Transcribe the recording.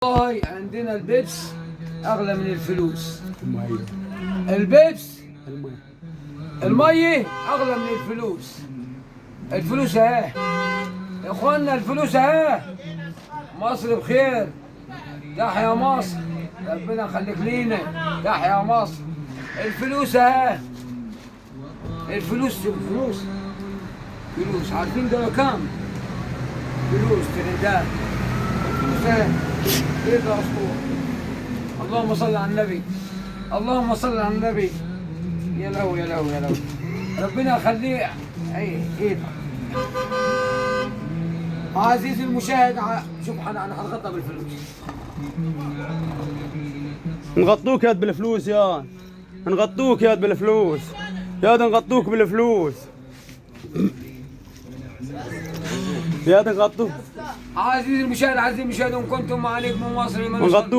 والله عندنا البيبس اغلى من الفلوس. البيبس المية اغلى من الفلوس. الفلوس اهي يا اخوانا، الفلوس اهي. مصر بخير، تحيا مصر، ربنا يخليك لينا، تحيا مصر. الفلوس اهي، الفلوس فلوس فلوس. عارفين دول كام؟ فلوس ترندات، الفلوس اهي. ايه ده اسطورة. اللهم صل على النبي، اللهم صل على النبي. يا لهوي يا لهوي يا لهوي، ربنا يخليه. ايه ايه ده عزيزي المشاهد، شوف انا هنغطى بالفلوس. نغطوك ياد بالفلوس يا، نغطوك ياد بالفلوس ياد، نغطوك بالفلوس ياد، نغطوك عزيزي المشاهد، عزيزي المشاهد، ان كنتم مع نجم مصر نغطوك.